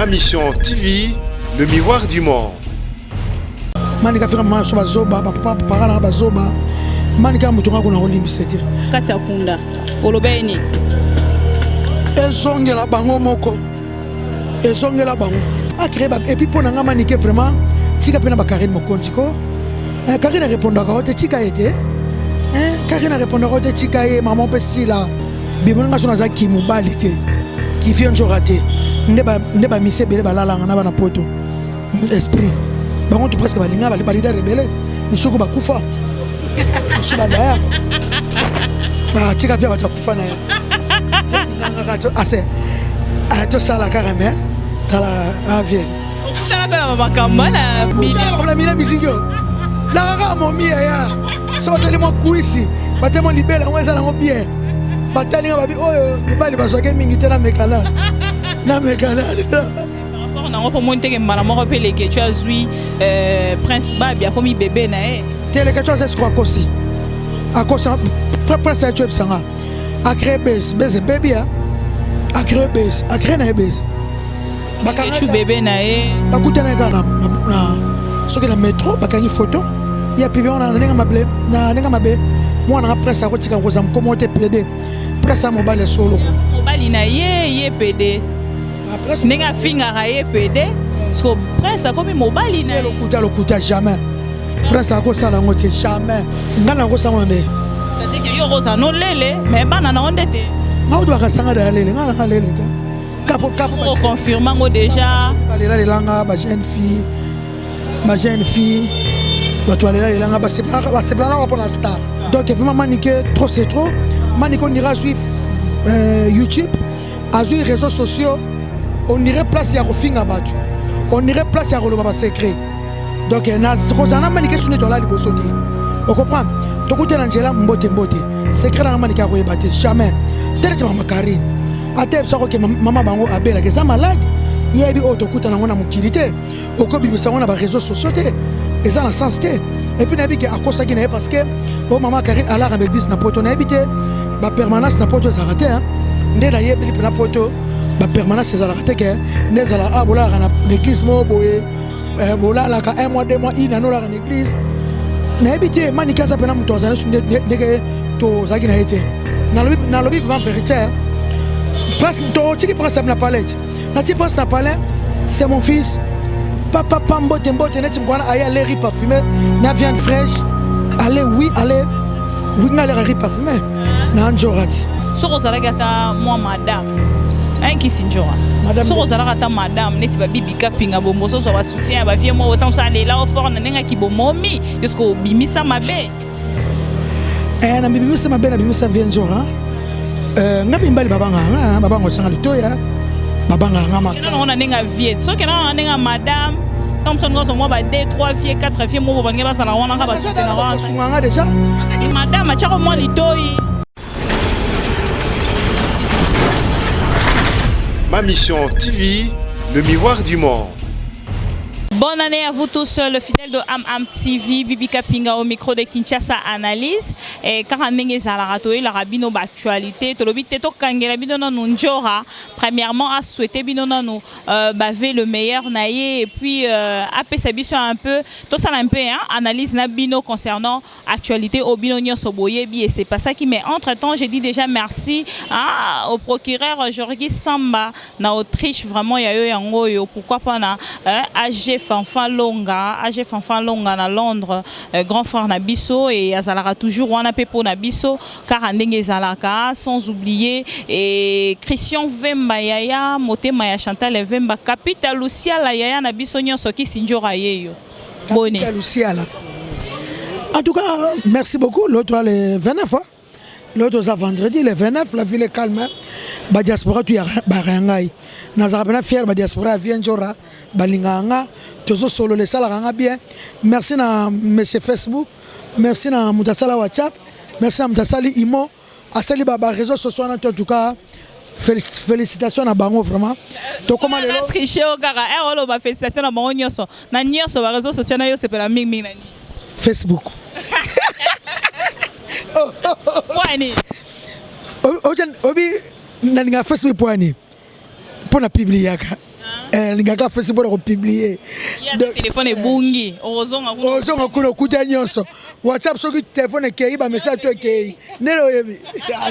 Ma Mission TV, le miroir du monde. Manika fika mama so bazoba ba papa papa na bazoba Manika moto nga kona kolimbisa te. Kati ya kunda oloba ye nini? Ezongela bango moko ezongela bango acree ba et puis mpo na nga manike vraiment tika mpe na bakarine mokonzi ko eh, karine arepondaka yo te tika ye te eh, karine arepondaka yo te tika ye mama mpe sila bimoni nga so naza kimobali te kivie nzoka te nde bamisi ebele balalanga na bana poto esprit bango tu presque balinga balidar ebele misuku bakufa misu badaya batika via bato bakufa na ye nangaka ase tosala kaka me tala avie okutana mpe na makambo na mila miziki oyo nakaka momi yaya so batali mwa kwisi batali mwa libela yango eza nango bien batali nga babi oyo mibali bazwaki mingi te namekana namekana rapport nango mpo omoni teke mbala moko mpe leketchu azwi euh, prince babi akomi bebe na ye te leketchu aza esiko akosi akosi prince ayetu oyebisa nga acree base base ebebi ya acree base acree na ye base bakangaki bebe na ye bakutanaki kaka na soki na metro bakangi photo ya pibi wana na ndenge mabe na ndenge mabe mwana nga prince akotika kozala mokomo te pede prince ya mobali ya solo ko mobali na ye ye pede ah, ndenge afingaka ye pede siko prince akomi mobali na ye lokuta lokuta jamais prince akosala yango te jamais ngai nakosala ngo nde c'est-à-dire yo okozala no lele mais bana na yo nde te ngai kutu bakasanga da ya lele ngai nanga lele te kapo kapo oconfirme yango déjà balela lelanga ba jeune fille ba jeune fille bato balela lelanga basepelanaka mpo na star donc vraiment manike trop c'est trop manike ondira azwi euh, youtube azwi réseaux sociaux on dirait place ya kofinga bato on dirait place ya koloba basecret donc eh, kozala na manike suni tola liboso te ocomprendre tokuta na nzela mbote mbote secret nanga manike akoyeba te jamais te neti mama karine ata yebisa koke mama bango abelaka eza malade yebi oyo tokutana yango na mokili te okobimisa yango na bareseau sociaux te eza na sens te epuis nayebi ke akosaki na ye parce que o mama karine alaka na église na poto nayebi te bapermanence na poto ezalaka te nde nayebeli mpena poto bapermanence ezalaka te ke nde ezalaka a ah, bolalaka na église moko boye eh, bolalaka un mois deux mois ina nolaka na église nayebi te manike aza mpena moto azali ndenge tozalaki na ye te nalobi vraiment vérité totiki prince na palette nati prince na palais c'est mon fils papa pa mbote mbote neti mokwana aye ale riz parfumé na viande fraîche ale oui ale oui nga aleka riz parfumé na njorati soki ozalaki ata mwa madame ankisi njora soki ozalaka ata madame neti babibi kapinga bombo ozozwa basoutien ya bavie moko ntango mosusu alela o fort na ndenge ya kibomomi yoske obimisa mabe Eh, na bibimisa mabe na bimisa vie nzora eh, nga mibali babangaka nga babanga osanga litoya babangaka nga makana na ndenge ya vie soki na ndenge ya madame ntango mosusu nyonso mwa ba 2 3 vie 4 vie moko balingi bazala wana kaka basoutenaka nga deja madame atiako mwa litoi Ma Mission TV, le miroir du monde. Bonne année à vous tous, le fidèle de Am Am TV, Bibi Kapinga au micro de Kinshasa Analyse. Et kaka ndenge ezalaka toyelaka bino ba actualité tolobi te tokangela bino nanu njora premièrement a souhaiter bino nanu euh, bave le meilleur na ye et puis euh, apesa biso un peu tosala un peu hein, analyse na bino concernant Actualite oyo bino nionso boyebi et se passaki mais entre temps je dis déjà merci ah, au procureur Jorgi Samba na Autriche vraiment ya yo yango oyo pourquoi pas na euh, AG Fanfan Longa AG Fanfan Longa na Londres euh, grand frère na biso et azalaka toujours wana pe po na biso kaka ndenge ezalaka sans oublier et Christian Vemba yaya motema ya Chantal Vemba Kapita Luciala yaya na biso nionso Kisindjora yeyo Boni. Luciala. En tout cas, merci beaucoup. L'autre, le 29, hein. L'autre, c'est vendredi, le 29, la ville est calme. Hein. Ba diaspora, tu ya barangai. Nazara pena fier, ba diaspora, vient Jora, balinganga, tozo solo les salanga bien. Merci na monsieur Facebook, merci na mutasala WhatsApp, merci na mutasali Imo. asali ba ba réseaux sociaux wana en tout cas félicitations na bango vraiment tokoma lelo triche o kaka eh oloba félicitations na bango nyonso na nyonso ba réseaux sociaux na yo sepela mingi mingi na nini Facebook pwani obi nalinga Facebook pwani mpo na publiaka ah. Nalingaka Facebook mpona kopublier. Telefone ebungi, ozonga. Ozonga kuna, okuta nyonso. WhatsApp, soki telefone ekei, bamessage to ekei, ndenge oyebi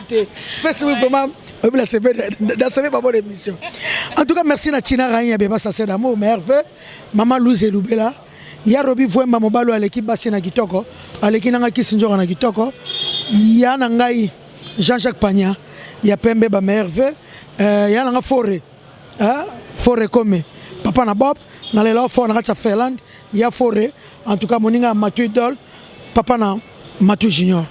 te. Facebook vraiment oyebi nasebe babonne émission. En tout cas, merci na Tina Rain ya Beba Sase d'amour, merveille, Mama Louise Elubela ya Robi Vwemba, mobali oyo aleki basi na kitoko, aleki nanga kisi nzoka na kitoko ya na ngai, Jean-Jacques Pagna ya pembe, bamerveille ya nanga Fore Fore Kome, papa na Bob nalela fort na kati ya Finlande ya Fore. En tout cas, moninga ya Mathieu Dol, papa na Mathieu Junior.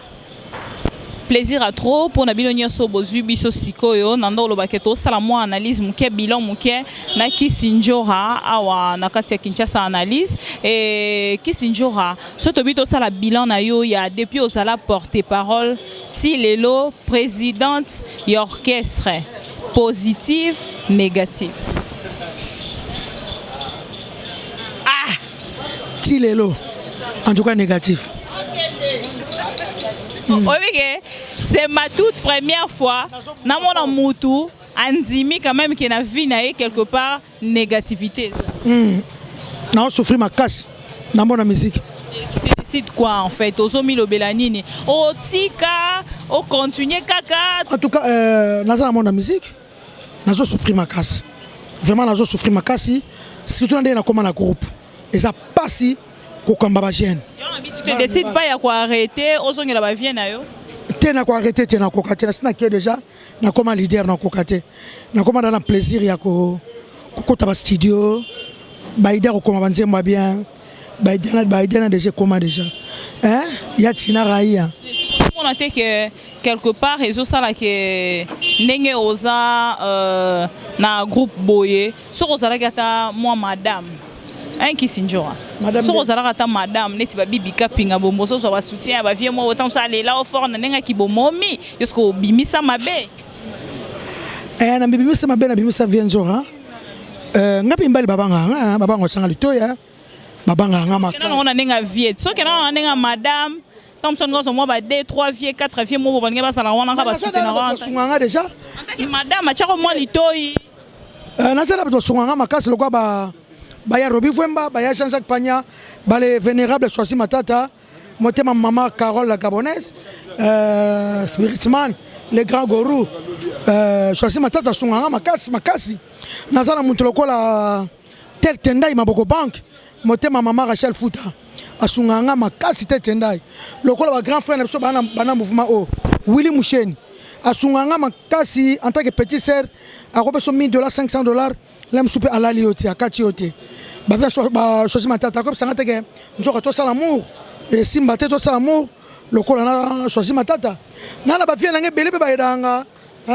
Plaisir à trop mpona bino nyonso bozwi biso sikoyo. Na ndo olobaki, tosala mwa analyse moke, bilan moke na Kisi Njora awa na kati ya Kinshasa Analyse. E Kisi Njora, so tobi tosala bilan na yo ya depuis ozala porte parole ti lelo présidente ya orchestre, positive, négative? Ah, ti lelo, en tout cas négatif. Oyebi ke c'est ma toute première fois namona mutu andimi quand même ke na vie na ye quelque part négativité eza. Naosouffrir makasi namona musique. Tu te décides quoi en fait? Ozomilobela nini? Otika, ocontinue kaka? En tout cas, naza na mona musique, nazosouffrir makasi, vraiment nazosouffrir makasi, surtout na ndenge nakóma na groupe, eza pasi kokamba bajeune. Tu te décides pas ya koarrêter, ozongela bavie na yo? Te, na koarrêter te, nakoka te. Nasi nakie déjà, nakóma leader, nakoka te. Nakóma na plaisir ya kokota bastudio, baidée kokoma banzembo ya bien, baidée na déjà ekóma déjà ya tina raia. Omona te ke quelque part ezosala ke ndenge oza na groupe boye, soki ozalaki ata mwa madame Kisi Njora, soki ozalaka ata madame neti babibika pinga bombo, ozozwa basoutien ya bavie moko, ota mosu alela o fort na ndenge aki bomomi yo, soki obimisa mabe. Na bibimisa mabe, na bimisa vie Nzora, nga mpe mibali babangaka nga, babanga otyanga litoya, babangaka nga. Makasi na ndenge ya vie, soki na ndenge ya madame, ntango mosu alingi ozwa mwa ba 2 3 vie, 4 vie moko, balingi bazala wana kaka basoutenaka. Basunga nga déjà. Antaki madame atiako mwa litoi. Naza na bato basunga nga makasi, lokwa baya Robi Vwemba, baya Jean-Jacques Pagna, bale vénérable Soisi Matata, motema mama Carole la Gabonaise, Spiritman le grand gourou, Soisi Matata asunga nga makasi makasi. Naza na moto lokola Tel Tendai Maboko Banque, motema mama Rachel Futa, asungaka nga makasi te. Tendai lokola bagrand frère na biso bana mouvement oyo, Willy Musheni asungaka nga makasi en tant que petit sœur, akopesa 1000 dollars, 500 dollars, la mosusu mpe alali yo te, akati yo te. Basosi Matata akopesanga te ke nzoka tosala amour, esimba te, tosala amour lokola na Sosi Matata na bavie nanga ebele mpe bayedanga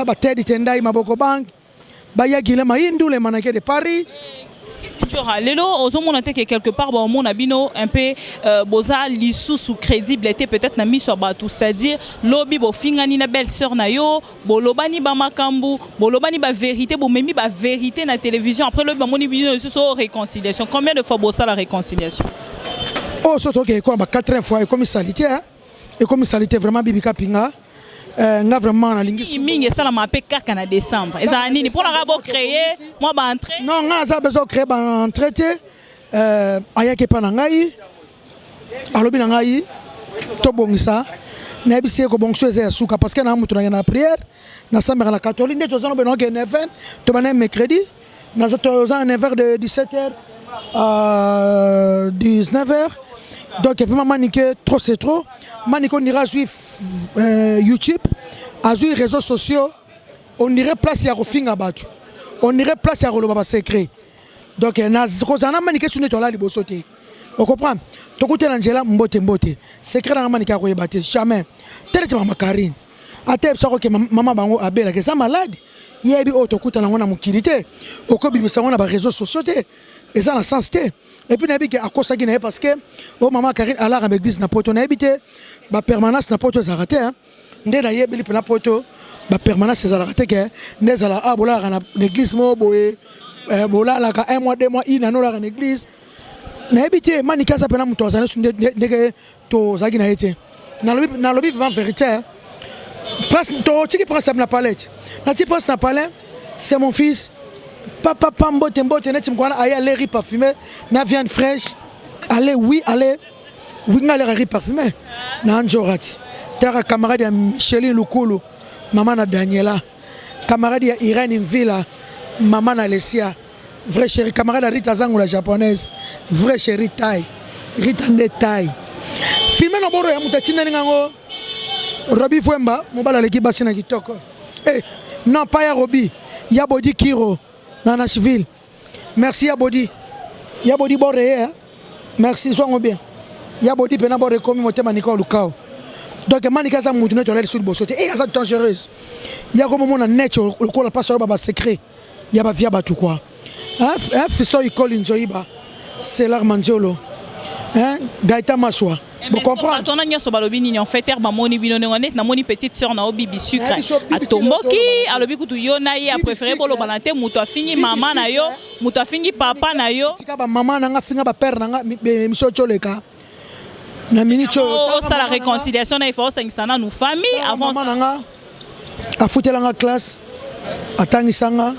batedi Tendai Maboko Banque, bayagile Mayindu, le manake de Paris. Njora, lelo ozomona te ke quelque part baomona bino un peu boza lisusu crédible te peut-être na miso ya bato? C'est-à-dire lobi bofingani na belle sœur na yo, bolobani bamakambo, bolobani bavérité, bomemi bavérité na télévision, après lobi bamoni bino lisusu o réconciliation. Combien de fois bosala réconciliation? Oyo so toke ekoma ba 4 fois, ekomi salité, ekomi salité vraiment. Bibika pinga, nga vraiment nalingi. Mingi esalama mpe kaka na décembre, ezala nini mpona kaka bocréer mwa baentrée? Non, nga naza besoin créer baentrée te. Ayaki epa na ngai, alobi na ngai tobongisa. Nayebisi ye kobongisa eza ya suka, parce que na moto nakende na prière, nasambaka na catholique. Nde toza nobena oke 9 tobanda mercredi, toza na 9h, de 17h à 19h. Donc vraiment Manike, trop c'est trop. Manike, on ira azwi YouTube, azwi réseaux sociaux, on dirait place ya kofinga bato, on dirait place ya koloba basecret. Donc kozala na Manike su nde toala liboso te, ocomprendre? Tokutela nzela, mbote mbote, secret nanga Manike akoyeba te jamais te. Neti mama Karine, ata yebisa koke mama bango abelaka, eza malade, yebi oyo tokutana yango na mokili te, okobimisa yango na baréseaux sociaux te, eza na sens te. Et puis nayebi ke akosaki na ye, parce que oyo mama Karine alaka na église na poto, nayebi te bapermanence na poto ezalaka te. Nde nayebeli mpena poto bapermanence ezalaka te, ke nde ezalaka a bolalaka na église moko boye, bolalaka un mois, 2 mois, ina nolaka na église. Nayebi te, Manike aza mpena moto azali su ndenge tozalaki na ye te. Nalobi vraiment vérité. Prince totiki, Prince na palais, nati Prince na palais, c'est mon fils. Papa pa mbote mbote neti mokwana aye ale riz parfumé na viande fraîche. Allez oui, allez. Oui nga ale riz parfumé. Na njorat. Tara camarade ya Micheline Lukulu, maman na Daniela. Camarade ya Irène Mvila, maman na Lesia. Vrai chéri camarade ya Rita Zangu la japonaise. Vrai chéri taille. Rita nde taille. Filme na boro ya moto atindani ngango. Robi Fwemba, mobali aleki basi na kitoko. Eh, non pas ya Robi, ya Bodi Kiro na Nashville. Merci ya Bodi. Ya Bodi bore hein. Merci zwango bien. Ya Bodi pena bore komi motema Nicole Lukao. Donc manika aza mutu neti olali sur liboso te. Eh aza dangereuse. Ya ko momona net lokola place oyo ba secret. Ya ba via batu quoi. Hein, Fiston Ikoli Nzoyiba, Selar Manzolo. Hein, Gaëtan Maswa. Vous comprenez? Bato wana nyonso balobi nini en fait ere bamoni bino ndenge neti namoni petite sœur na yo Bibi Sucre atomboki, alobi kutu yo na ye apréféré bolobana te, moto afingi mama na yo, moto afingi papa na yo. Tika ba mama na nga finga ba père na nga émission toleka na minute oyo osala réconciliation na ye, faut osangisa nanu famille avant. Mama na nga afutelanga classe, atangisanga.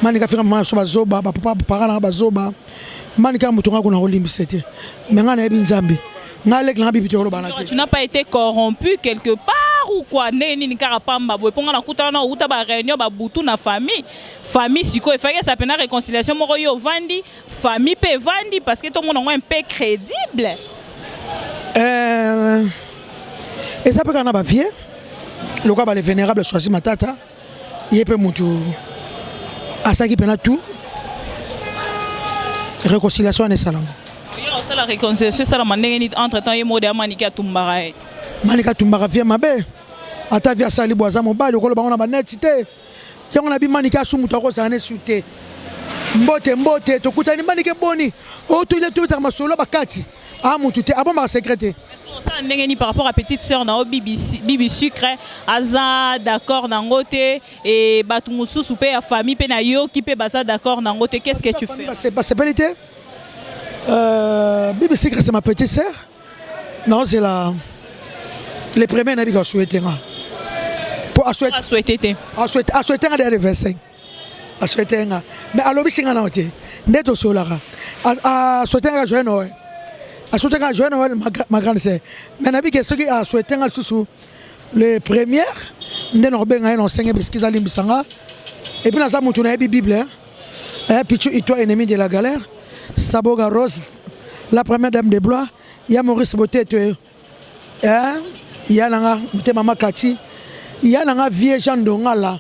Manika finga mama na biso bazoba, bapapa para na nga bazoba. Manika moto nga kuna kolimbisa te, me nga nayebi Nzambe nga leki nanga Bibi tokolobana te. Tu n'as pas été corrompu quelque part ou quoi? Ndenge nini kaka pamba boye? Mpo nga nakutana na outa ba réunion babutu na famille, famille sikoyo efaki esa pena réconciliation moko, yo ovandi, famille mpe evandi, parce que tomona yango un peu crédible. Eza mpe kaka na bavie lokola bale vénérable Soisi Matata, ye mpe motu asalaki mpena tout réconciliation wana esalama. Yo osala réconciliation esalama ndenge nini? Entre temps ye moko deya Maniki atumbaka ye. Manika atumbaka vie mabe, ata vie asali bo aza mobali okoloba ngo na baneti te. Yango na bi Manike asu moto akozala ne su te. Mbote mbote tokutani Manike boni oyo tolia tobetaka masolo bakati a motu te abombaka secret te. Osala ndenge nini par rapport à petite sœur na yo Bibi, Bibi Sucre aza d'accord nango te e bato mosusu mpe ya famille mpe nayoki mpe baza d'accord nango te? Qu'est-ce que tu fais? Basepeli te. Bibi Sucre, c'est ma petite sœur. Naozela le premier, nayebi ka souhaite nga po asouhaite te. Asouhaite nga déjà le 25, asouhaite nga, mais alobisi nga nao te nde tosolaka. Asouhaite nga joyeux Noël, asouhaite nga joyeux Noël, ma grande sœur, mais nayebi ke soki asouhaite nga lisusu le première nde nakobenga ye na osenge beskiza alimbisa nga. Et puis naza motu nayebi Bible, hein. Pichu Itoa, ennemi de la galère, Saboga Rose, la première dame de Blois, ya Maurice Boteto, hein, ya nanga motema makati, ya nanga vieux Jean Ndongala,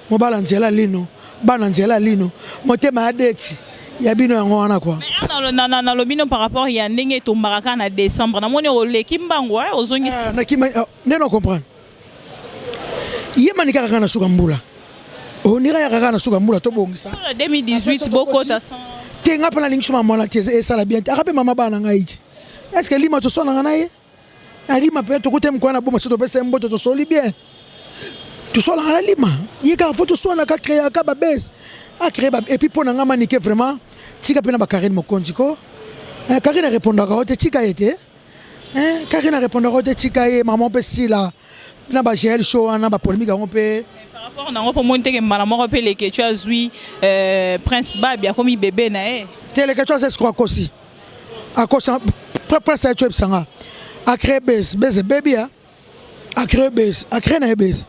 mobala nzela lino, bana nzela lino, motema ya deti ya bino yango wana quoi. Nalobi no par rapport ya ndenge etombaka kaka na décembre, namoni oleki mbango ozongisi. Nakima nde na comprendre ye mani kaka kaka na suka mbula, onira yaka kaka na suka mbula tobongisa. 2018 bokota. Te, nga mpe nalingi so mama wana te, esala bien te. Aka mpe mama bana na ngai ti est ce que lima toswanaka na ye na lima mpe tokuta ye mokolo na boma so topesa ye mboto, tosoli bien, toswanaka na lima ye kaka fo toswanaka, créaka babese acrée. Et puis mpo na nga Manike vraiment tika mpe na bakarine mokonzi ko. Karine arépondaka o te, tika ye te. Karine arépondaka o te, tika ye. Mama mpe sila na bagl show wana bapolémique yango mpe. Par rapport nango mpo moni teke mbala moko mpe Leketu azwi Prince Babi akomi bebe na ye. Te, Leketu aza escroc, akosi, akosi. Prince aye oyebisanga acrée base, base ebebi, acrée base, acrée na ye base.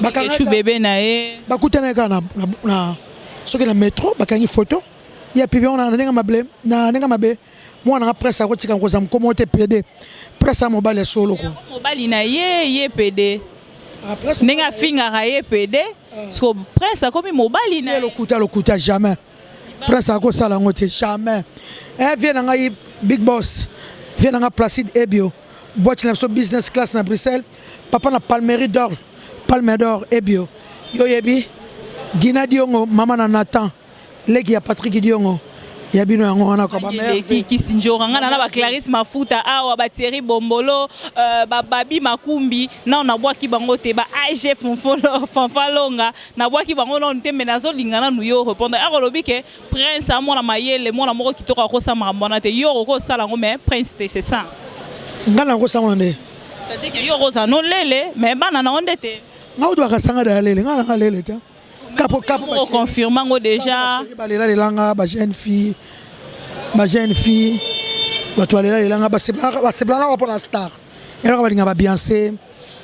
Leketu bebe na ye. Bakutana ye kaka na soki na métro, bakangi photo ya pibi wana na ndenge mabe, na ndenge mabe. Mwana nga Prince akotika kozala mokomo te, pede Prince ya mobali ya solo ko. Mobali na ye, ye pede ndenge afingaka ye pede, parce que Prince akomi mobali na ye. Lokuta, lokuta, jamais Prince akosala yango te, jamais. Vie na ngai big boss, vie na ngai Placide Ebio, boîte na biso business class na Bruxelles, papa na Palmerie d'or, Palme d'or Ebio, yo yebi Dina Diongo, mama na Nathan, leki ya Patrick Diongo, ya bino yango wana kwa. Leki Kisinjora nga na ba Clarisse Mafuta awa, ba Thierry Bombolo, bababi Makumbi nano nabwaki bango te, ba AG Fanfalonga nabwaki bango nano te, me nazolinga nanu yo répondre. Akolobi ke Prince amwana mayele, mwana moko kitoko, akosala makambo wana te. Yo okosala yango mais Prince te, c'est ça? Nga na okosala wana nde. C'est-à-dire que yo okozala no lele mais bana na yo nde te. Nga kutu bakasanga da ya lele, nga nanga lele te. Kapo kapo. Oconfirme yango déjà. Balela lelanga ba jeune fille, ba jeune fille, bato balela lelanga, basepelaka mpona star. Eloko balingaka ba Beyoncé,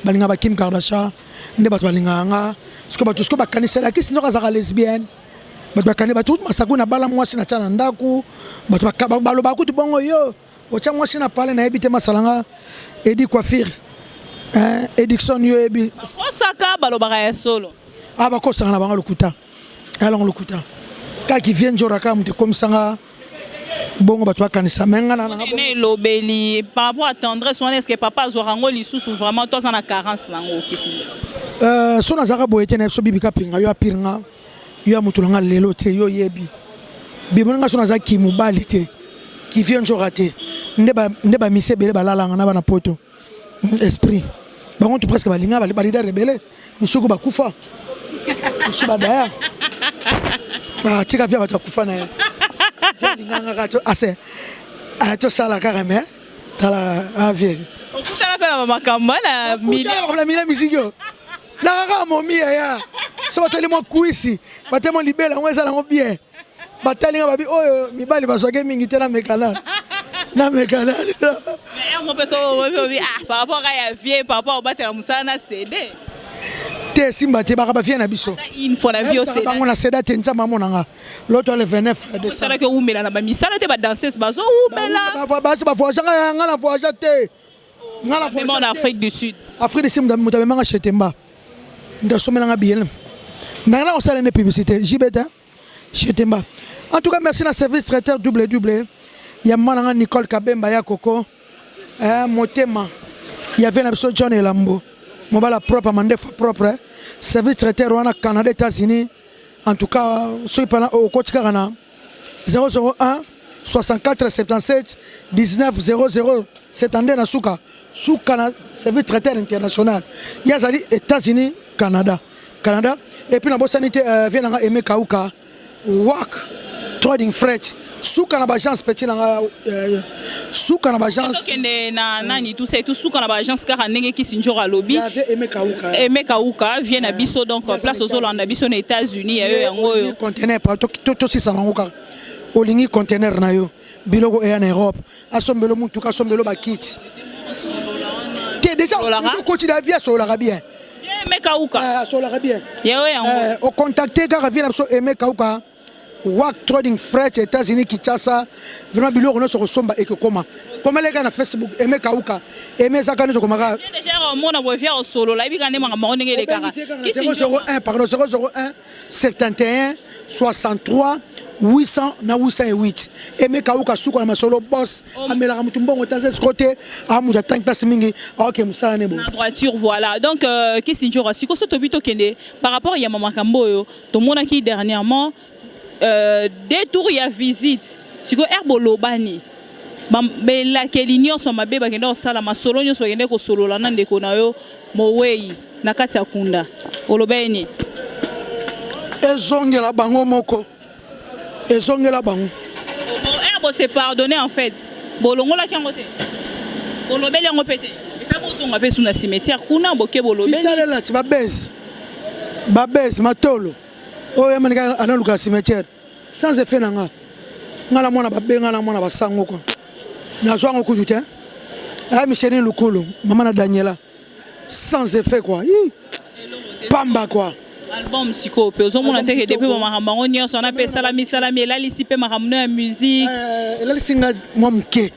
balingaka ba Kim Kardashian, nde bato balingaka nga. Siko bato siko bakaniselaki Sinzoka azalaka lesbienne. Bato bakani, bato kutu masaku na bala mwasi na tia na ndako. Bato balobaka kutu bongo yo otya mwasi na pale, nayebi te. Masala nga Edi Coiffure, Edikson, yo yebi. Bakosaka, balobaka ya solo. Ah, bakosaka na bango lokuta, alongo lokuta kaka vie nzora kaka moto ekomisanga bongo, bato bakanisa me nga na na elobeli par rapport à tendresse wana, est ce que papa azwaka yango lisusu vraiment to aza na carence nango okisi? So nazalaka boye te na biso. Bibika pinga yo apire nga, yo ya moto na nga lelo te, yo oyebi bimoni nga. So nazalaki mobali te, kivie nzoka te, nde bamisi ebele balalanga na bana poto esprit bango tu presque balinga baleader ebele misuku bakufa, misu badaya batika via bato akufa na ye alinganga kaka ase tosala kaka. Me tala avie. Okutana mpe na bamakambo na na mila misiki oyo nakaka momi yaya. So batali mwa kwisi, batali mwa libela yango eza nango bien, batali nga babi oyo mibali bazwaki mingi te. Namekana, namekana. Yango mpe so obi ah, par rapport ya vie, par rapport obatela mosala na CD. Te, esimba te, baka bavie na biso. Une fois na vie. Bango na seda te. Nzambe amonanga loto le 29 décembre. Osalaki owumela na bamisala te, badanseuse bazowumela. Basi bavoyage, nga na voyage te. Nga na en Afrique du Sud. Afrique du Sud, moto amemanga Chetemba, moto asomelanga billet ndanga na kosala nde publicité JB te, Chetemba. En tout cas, merci na service traiteur double double ya mama nanga Nicole Kabemba ya koko motema ya vie na biso John Elambo, mobala propre, mandefa propre. Service traiteur wana, Canada, États-Unis. En tout cas, soki mpana okoti kaka na 001 64 77 19 00 72 na suka suka na service traiteur international. Ye azali États-Unis, Canada, Canada. Et puis nabosani te vie nanga Aimé Kauka, Wak Trading Freight, suka na baagence, petit nanga suka na baagence. Tokende na nani, tout ça, tout suka na baagence kaka ndenge Kisi Njoro alobi. Aimé Kauka. Aimé Kauka, vie na biso. Donc place ozolanda biso na États-Unis, ya yo yango oyo. Conteneur tosisa nango kaka. Olingi conteneur na yo, biloko eya na Europe, asombelo mutuka, asombelo bakiti te. Déjà okoti na vie, asololaka bien. Aimé Kauka. Asololaka bien. Yayo yango. Ocontacte kaka vie na biso Aimé Kauka, Wak Trading Freight, États-Unis, Kinshasa. Vraiment, biloko nyonso kosomba ekokoma komeleka na Facebook Aimé Kauka. Aimé ezaka nyonso komaka. Déjà omona boye via osolola, yebi nde makambo yango ndenge elekaka. 001, pardon, 001 71 63 800 na 808. Aimé Kauka, suka na masolo, boss amelaka motu mbongo te, aza escroc te, amutu atangi place mingi, aoke mosala ne boye. Na droiture, voilà. Donc Kisi Njora, sikoyo so tobi tokende par rapport ya makambo oyo tomonaki dernièrement, deux tours ya visite. Sikoyo ere bolobani, belakeli nyonso mabe bakende kosala, masolo nyonso bakende kosolola na ndeko na yo mowei na kati ya kunda, oloba ye nini? Ezongela bango moko, ezongela bango. Bon, ere bose pardonner, en fait bolongolaki yango te, bolobeli yango mpe te, efa bozonga mpe su na cimetière kuna boke bolobeli. Bisalela ti babese babese matolo oyo yamanika analuka cimetière sans effet na nga. Nga na mwana babenga na mwana basango kwa nazwa yango kutu te. Aya Micheline Lukulu, mama na Daniela, sans effet quoi. Hi. Pamba quoi. Album sikoyo mpe ozomona te ke depuis bamakambo yango nyonso wana mpe esalami esalami, elalisi mpe makambo no ya musique? Elalisi nga mwa moke,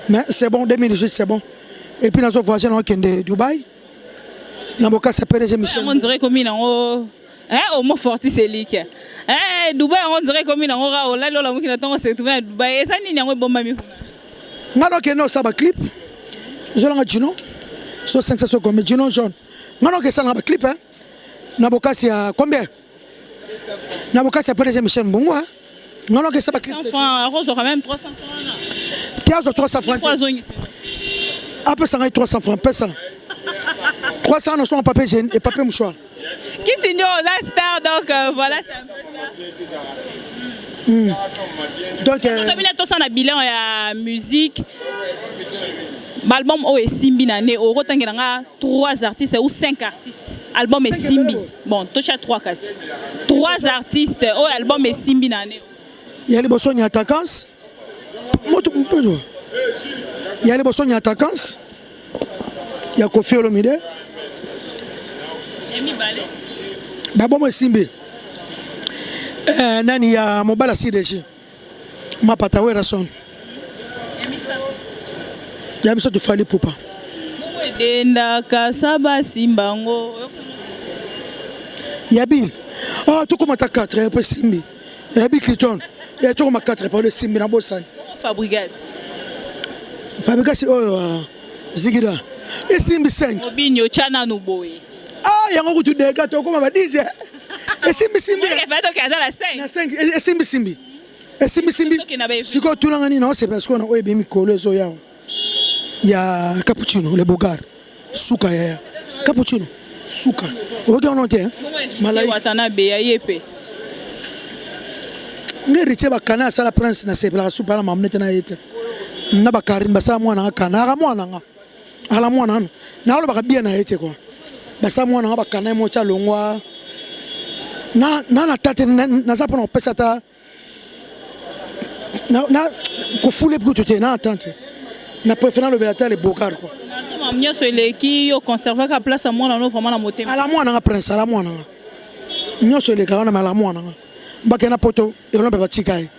mais c'est bon, 2018 c'est bon. Et puis nazo voyage, na okende Dubai na bokasi ya PDG Michel. Yango ndire ekomi nango omo fortis elike Dubai. Yango ndire ekomi nango kaka olali, olamuki na ntongo, se trouve na Dubai. Eza nini yango ebombami kuna? Nga na okende osala baclip, ozolanga Gino so 500 so combien, Gino jaune. Nga na oke esalanga baclip na bokasi ya combien, na bokasi ya PDG Michel Mbungu. Nga na oke esala baclip. Akozwaka même 300 francs. Te, azwa 300 francs. Po azongisa. Apesa ngai 300 francs, pesa 300, nasonga papier gêne et papier mouchoir. Kisi ndio oza star, donc voilà, c'est un peu ça. Donc tobina tosala na bilan ya musique. Baalbum oyo esimbi na ne, okotangela nga 3 artistes ou 5 artistes, album esimbi. Bon, totya 3, kasi 3 artistes oyo album esimbi na ne. Ya liboso, Nyatakans moto mpe. Ya liboso, Nyatakans ya Koffi Olomide. Ya mibale? Babomo esimbi, nani ya mobala CDG Mapata Werrason. Ya misato? Ya misato, Fally Ipupa. Bongo edendaka sa basimbango? Ya Bill. Ah, tokoma ta 4 mpo esimbi ya Bill Clinton. Ya tokoma 4 pardon, esimbi na bosani. Fabregas? Fabregas oyo Zigida, esimbi 5. Obini otya nanu boye. Ah, yango kutu dega, tokoma ba 10. Esimbi simbi. Toke ata na 5. Na 5, esimbi simbi, esimbi simbi. Sikoyo tunanga nini naosepela sikoyo na oyo ebi mikolo ezoya ya Cappuccino le Bogar, suka yaya Cappuccino suka, oyoki yango te? Watanabe ya ye mpe? Nge Héritier bakana asala Prince, nasepelaka supa na mamu nete na ye te na bakarine basala mwana nga kana aka mwana nga ala mwana ano nalobaka bien na ye te kua basala mwana nga bakana ye moti alongwa na na ta te. Naza mpona kopesa ata na kofula kutu te na attente, na préféré nalobela ata le Bogar quoi. Nyonso eleki, yo conservaka place ya mwana no vraiment na motema? Ala mwana nga Prince, ala mwana nga. Nyonso eleka wana, me ala mwana nga. Bakenda poto elombe, batika ye,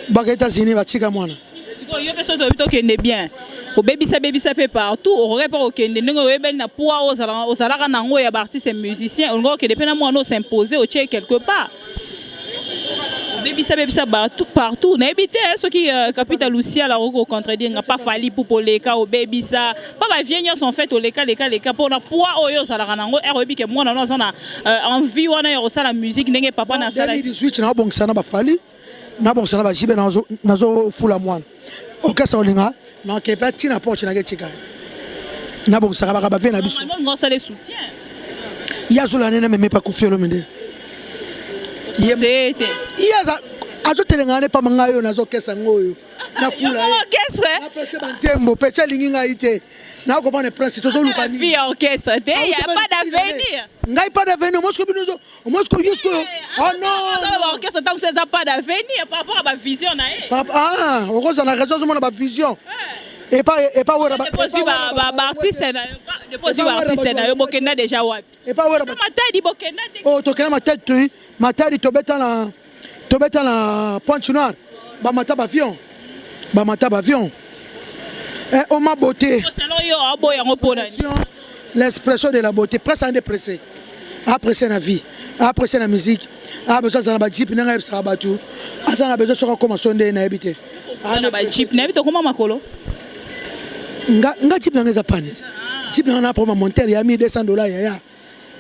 baka États-Unis, batika mwana. Sikoyo yo mpe soki toyebi tokende bien, obebisa bebisa mpe partout, okoki mpe kokende ndenge oyebeli na poids ozalaka nango ya baartiste musicien, olinga okende mpe na mwana, os'impose, otie quelque part, obebisa bebisa partout. Nayebi te soki Kapita Lucial akoki kocontredire nga. Pa Fally Ipupa, oleka, obebisa pa bavie nyonso. En fait, oleka leka leka mpona poids oyo ozalaka nango ere oyebi ke mwana no aza na envie wana ya kosala musique ndenge papa na asalaki. 2018 naobongisa na baFally, nabongisa na bajibe, nazofula mwana orchestre olinga nakepe ntina porte nake tika nabongisaka baka bavie na biso. Olinga osala soutien. Ye azola nene meme pa Koffi Olomide. Ye te. Ye azotelengana ne pama ngai oyo nazokesa yango oyo nafula. Orchestre. Napese banzembo mpe ti alingi ngai te, nakopana Prince, tozoluka. Nini vie ya orchestre te, ya pas d'avenir. Ngai pas d'avenir, omosiko bino, omosiko yo sikoyo. Oh non. Baorchestre ntango mosusu eza pas d'avenir par rapport à bavision na ye. Ah, okozala na raison, ozomona bavision epa epa Wera. Baartiste na yo, depuis baartiste na yo bokenda déjà wapi? Epa Wera. Matadi bokenda te? Oh, tokenda Matadi, toi Matadi tobeta na Pointe Noire, bamata bavion, bamata bavion. Oma beauté. Selon yo, aboya yango mpona? L'expression de la beauté, presque ande pressé, apprécier na vie, apprécier na musique, a besoin aza na bajeep ndenge ayebisaka bato, aza na besoin soki akóma so nde nayebi te. Na bajeep nayebi, tokóma makolo. Nga jeep nanga eza pane. Jeep nanga na problème monteur ya 1200 $ yaya,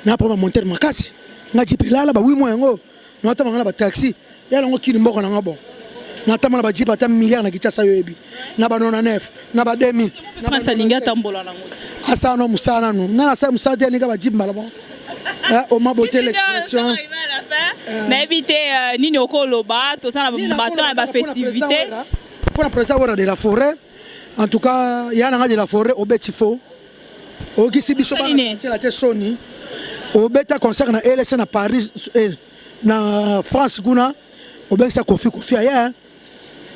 na problème monteur makasi. Nga jeep elala ba 8 mois yango, natama na bataxi ya yango kini mboka nanga. Bon, natama na bajeep ata milliard na Kinshasa, yo yebi, na ba 99, na ba 2000. Prince alingi atambola nango. Asala no mosala nanu, nga nasala mosala te, alinga bajeep mbala bon. Oma beauté, l'expression. Nayebi te nini okoloba, toza na bato ya bafestivité. Mpona président Wera de la Forêt, en tout cas ya nanga de la Forêt, obeti faux, okisi biso batiela te soni. Obeta concert na LC na Paris, na France kuna, obengisa Koffi. Koffi aya,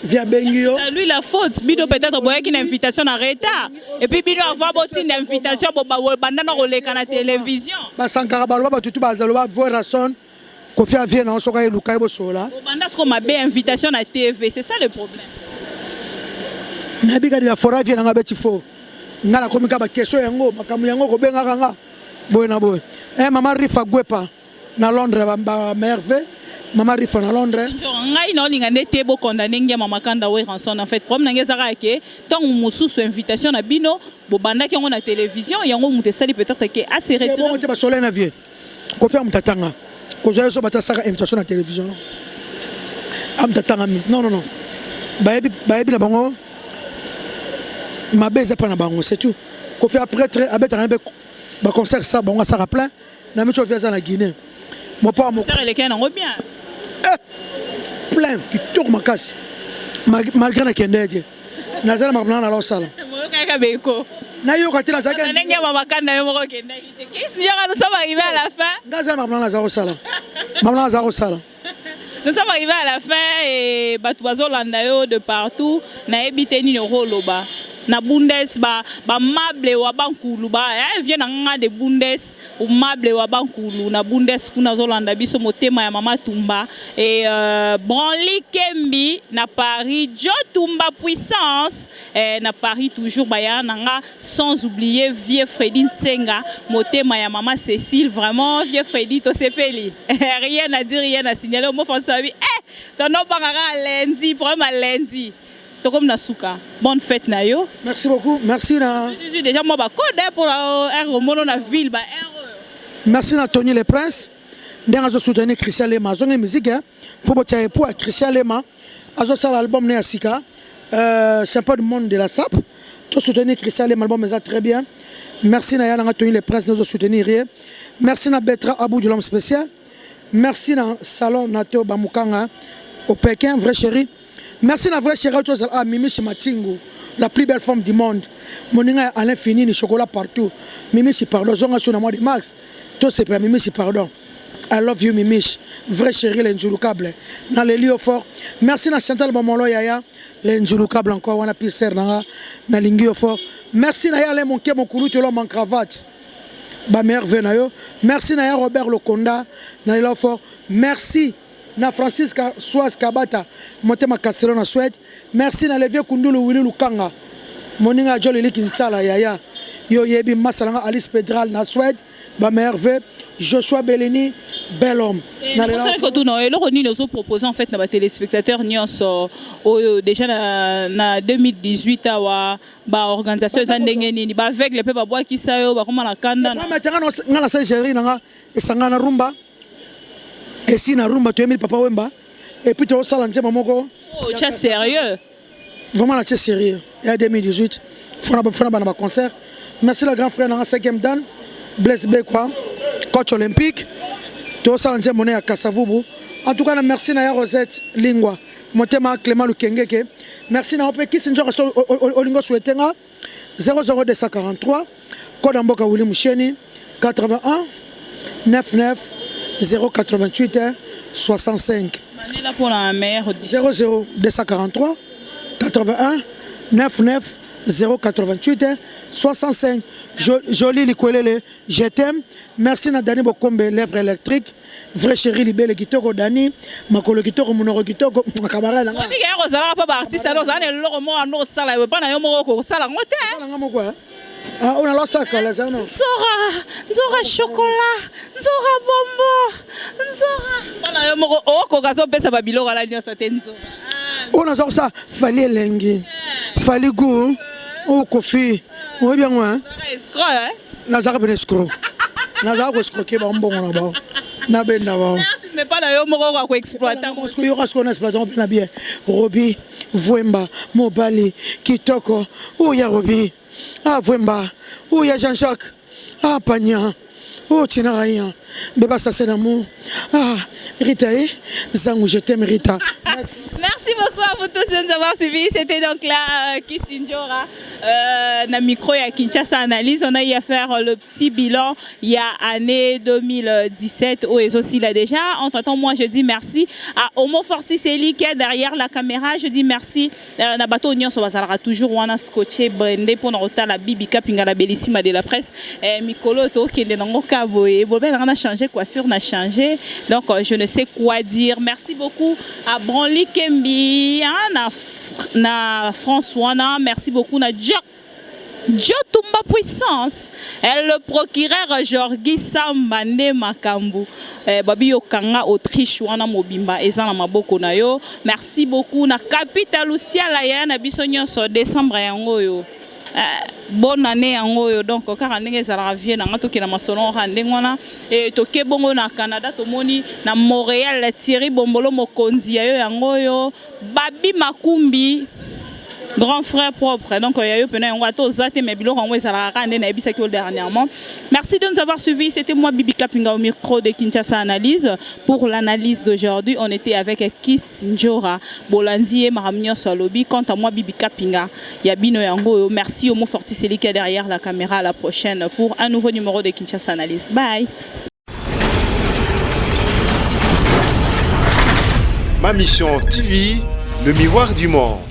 vi abengi yo. C'est lui la faute. Bino peut-être boyaki na invitation na retard et puis bino avant botinda invitation, banda na koleka na télévision. Basankaka baloba, batutu bazaloba Werrason, Koffi avie na soki ayeluka ye bosola. Bobanda siko mabe invitation na TV, c'est ça le problème. Nayebi kadi la Forêt avie nanga beti fo, nga nakomi ka baquestion yango, makambo yango kobengaka nga boye na boye. Mama Rifa Gwepa na Londres, bamerveille, mama Rifa na Londres. Ngai naolinga nde te bokondane Ngiama Makanda Werrason. En fait, problème na ngai ezaka ke ntango mosusu invitation na bino bobandaki yango na télévision, yango moto esali peut-être ke ase retire. Te, basolai na vie Koffi ya moto atanga kozwa ye so batasaka invitation na télévision amoto atanga. Non, non, non, bayebi, bayebi na bango mabe eza mpa na bango, c'est tout. Koffi aprêtre abetaka mpe baconcert sa bango, asaka plein na miso. Ovi aza na Guinée, mopa. Eleki nango bien. Plein kitoko makasi, malgré nakende te, naza na makambo nanga nalosala. Oyokaka beko. Nayoka te, nazalaki ndenge ya mamakanda yo moko okendaki te. Kisi Ndjora, nous sommes arrivés à la fin. Nga aza na makambo naza kosala, makambo naza kosala. Nous sommes arrivés à la fin et bato bazolanda yo de partout. Nayebi te nini okoloba na Bundes, bamable wa bankulu ba vie na nga de Bundes, mable wa bankulu na Bundes kuna azolanda biso, motema ya mama Tumba et Branly Kembi na Paris, Jo Tumba Puissance na Paris toujours, baya na nga, sans oublier vieux Freddy Ntsenga, motema ya mama Cécile. Vraiment, vieux Freddy, tosepeli, rien à dire, rien à signaler. Omo François abi tono bangaka lundi, problème ya lundi. Tokomi na suka. Bonne fête na yo. Merci beaucoup, merci na Jésus déjà moi bacode pour r omono na ville ba r. Merci na Tony le Prince, ndenge azosoutenir Christian Lema, azongi musique. Faut botia ye po ya Christian Lema azosala album ne ya sika, champion du monde de la sap. Tosoutenir Christian Lema, album eza très bien. Merci na ya nanga Tony le Prince, nazosoutenir ye. Merci na Betra Abou de l'homme spécial. Merci na salon Nato Bamukanga au Pékin, vrai chéri. Merci na vrai chéri tozala, ah, Mimishi Matingu, la plus belle femme du monde, moninga ya Alain Finini, chocolat partout. Mimishi, pardon, zonga so na mois de mars, tosepela. Mimishi, pardon, I love you, Mimish, vrai chéri, le nzulukable, naleli yo fort. Merci na Chantal Bomolo yaya, le nzulukable encore wana piser nanga, nalingi yo fort. Merci na ye Alain Monke Mokulu, tolo en cravate, bameilleurs na yo. Merci na ye Robert Lokonda, nalela fort. Merci na Francisca Swaz Kabata, motema Castelo na Suède. Merci na levier Kundulu Willy Lukanga, moninga ya Jolili Kinsala, yaya yo yebi masala nga, Alice Pedral na Suède, bameilleurs, Joshua Bellini, bel homme. Nasalaki kotuna eloko nini ozopropose en fait na batéléspectateur nyonso oyo déjà na 2018 awa, baorganisation eza ndenge nini, baaveugle mpe babwakisa yo, bakoma na kanda? Nga nasali géri na nga esanga na rumba, esi na rumba toyemili Papa Wemba et puis tozosala nzembo moko. Otya sérieux? Vraiment, natie sérieux ya 2018, fona bana baconcert. Merci la grand frère nanga, 5e dan, Blaise Bekwa, coach olympique, tozosala nzembo ne ya Kasavubu. En tout cas na merci na ya Rosette Lingwa, motema Clément Lukengeke. Merci na yo mpe Kisi Nzoka. So olingo souhaite nga 00243, code ya mboka, Willi Musheni, 81 99 088 65. Manela mpona meilleure audition. 00 243 81 99 088 65. Joli Likwelele, je t'aime. Merci na Dani Bokombe, lèvre électrique, vrai chéri, libele kitoko, Dani makolo kitoko, monoko kitoko, camarade nanga. Obika ya kozalaka mpo baartiste alo ozala na eloko moko ando osala epa na yo moko, okosala yango te. Nanga moko, ah, ona losaka la zano. Nzora, nzora chocolat, nzora bombo, nzora mpo na yo moko okoka azopesa babiloko ala nyonso te, nzora. Oyo naza kosala, Fally elengi, Fally gu oyo Kofi oyebi yango. Escroc. Nazalaka pene escroc, nazalaka koescroquer bango, mbongo na bango nabenda bango. Mais mpa na yo moko okoka koexploiter. Yoka sikoyo, na exploiter mpena bien. Robi Vwemba, mobali kitoko oyo ya Robi, ah, Vwemba oyo ya Jean-Jacques, ah, Panya oyo tinaka ya beba sase d'amour, ah, Rita e Zangu, je t'aime, Rita. Merci beaucoup à vous tous de nous avoir suivis. C'était donc là Kisindjora, na micro ya Kinshasa Analyse. On a eu à faire le petit bilan il y a année 2017 au aussi là déjà. Entre temps, moi je dis merci à Homo Fortiseli qui est derrière la caméra. Je dis merci na bato nyonso bazalaka toujours wana scotché brandé pour na la Bibi Kapinga, la bellissima de la presse. Mikolo to kende nango kaboye. Bon ben on a changé coiffure, on a changé. Donc je ne sais quoi dire. Merci beaucoup à Branly Kembi, hein, na France wana. Merci beaucoup na Jack Jotumba Puissance, le procureur Georgi Samba nde makambu, babi yokanga Autriche wana mobimba eza na maboko na yo. Merci beaucoup na Capita Luciala ya na biso nyonso. Décembre yango oyo, bonne année yango oyo. Donc kaka ndenge ezalaka, vie na nga, tokenda masolo kaka ndenge wana. E toke bongo na Canada, tomoni na Montréal Thierry Bombolo, mokonzi ya yo yango oyo, Babi Makumbi. Grand frère propre. Donc ya yo pena yango ata oza te, mais biloko yango ezalaka kaka nde nayebisaki yo dernièrement. Merci de nous avoir suivis. C'était moi, Bibi Kapinga, au micro de Kinshasa Analyse. Pour l'analyse d'aujourd'hui, on était avec Kiss Njora Bolandi et makambo nyonso alobi. Quant à moi, Bibi Kapinga, ya bino yango. Merci au mot Forticelli qui est derrière la caméra. À la prochaine pour un nouveau numéro de Kinshasa Analyse. Bye. Ma Mission TV, le miroir du monde.